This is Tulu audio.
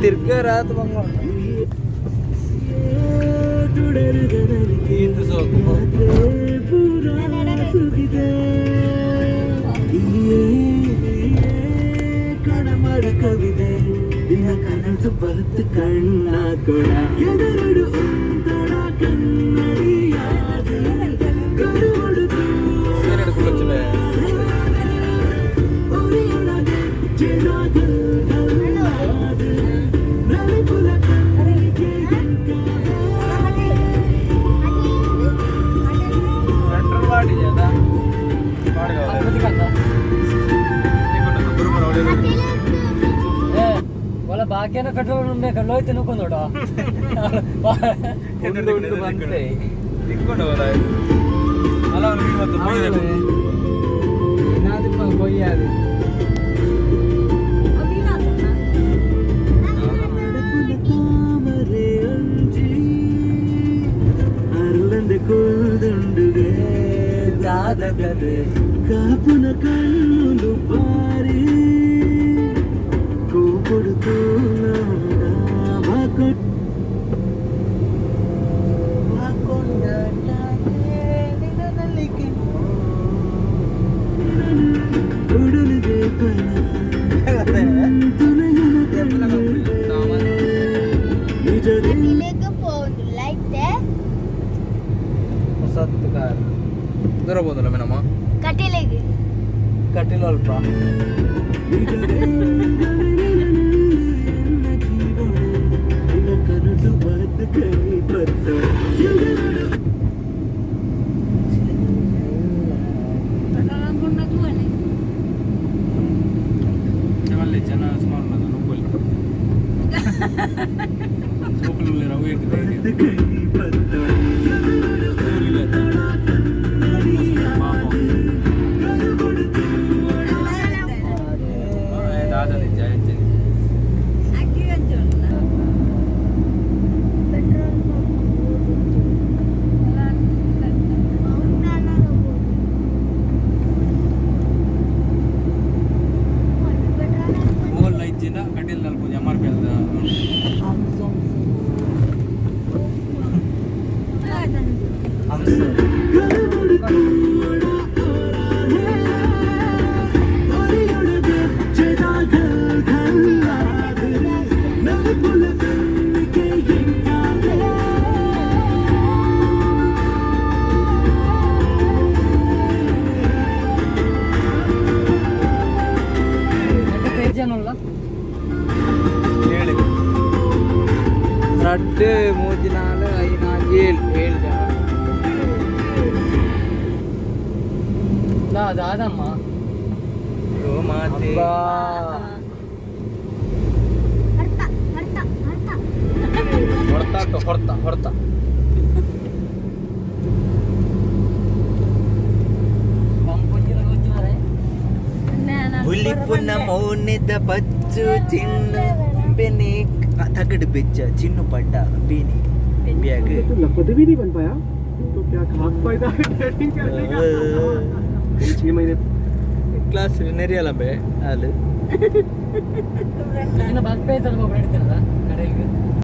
ತಿರ್ಗ ರಾತ್ ಬಂಗ ಕವಿದೆ ದಿನ ಕನಸು ಬರುತ್ತ ಕಣ್ಣ ಕೊಡ ಎದುರುಡು ಒಂದೊಡ ಕನ್ನಡಿಯಾದ ಕರುವೊಡು ಒರೆಯೊಳಗೆ ಜಡಗಲ್ಲಾದ ನಲಿಪುಲ ಕಣ್ಣಿಗೆ ಒಲ ಬಾಕಿಯನ್ನ ಪೆಟ್ರೋಲ್ ಉಂಡೆ ಲೋಯ್ ತಿನ್ಕೊಂಡು ತಾಮರೆ ಅಂಜಿ ಅರುಳಂದೆ ಕೂದುಂಡುಗೆ ದಾದಗದೆ ಕಾಪುನ ಕಣ್ಣುಲು ಬಾರಿ ಕೂಪುಡು ದೂರ ಬಂದಲ್ಲ ಮೇಡಮ್ಮ. ಕಟೀಲಿಗೆ. ಕಟೀಲ್ ಅಲ್ಪ. ಜನ ಸುಮಾರು ನುಗ್ಗಲ್ಲಿ ಓಲ್ ಐಜಿನ ಕಟೀಲ್ ನಲ್ಪುಂಜಿ ಎಮ್ ಆರ್ ಪಿ ಅಲ್ದ. ಜನ ಏಳು ರಡ್ಡು ಮೂಜಿ ನಾಲ್ ಐದು ಏಳು ಏಳು ಜನ. ದಾದಮ್ಮ. ಗೋಮಾತೆ. ಹೊಡ್ತಾ ಹೊಡ್ತಾ ಹೊಡ್ತಾ. ಬುಲಿಪುನ ಮೌನದ ಪಚ್ಚು ಚಿನ್ನು ಬೆನೆ ತಗಡು ಬೆಚ್ಚ ಚಿನ್ನು ಪಂಡ ಬೇನೆ ಬ್ಯಾಗ್. तो लखपति भी नहीं बन पाया तो क्या खाक फायदा है ट्रेडिंग करने का? 6 महीने. ಕ್ಲಾಸ್ ನೆರಿಯಲಂಬೆ ಅಲ್ಲಿ. ಇನ್ನು ಬಂದ್ ಪೇಜಲ್ಲಿ ಒಬ್ಬರು ಹಿಡಿತೀನಲ್ಲ ಕಡೆಗೆ.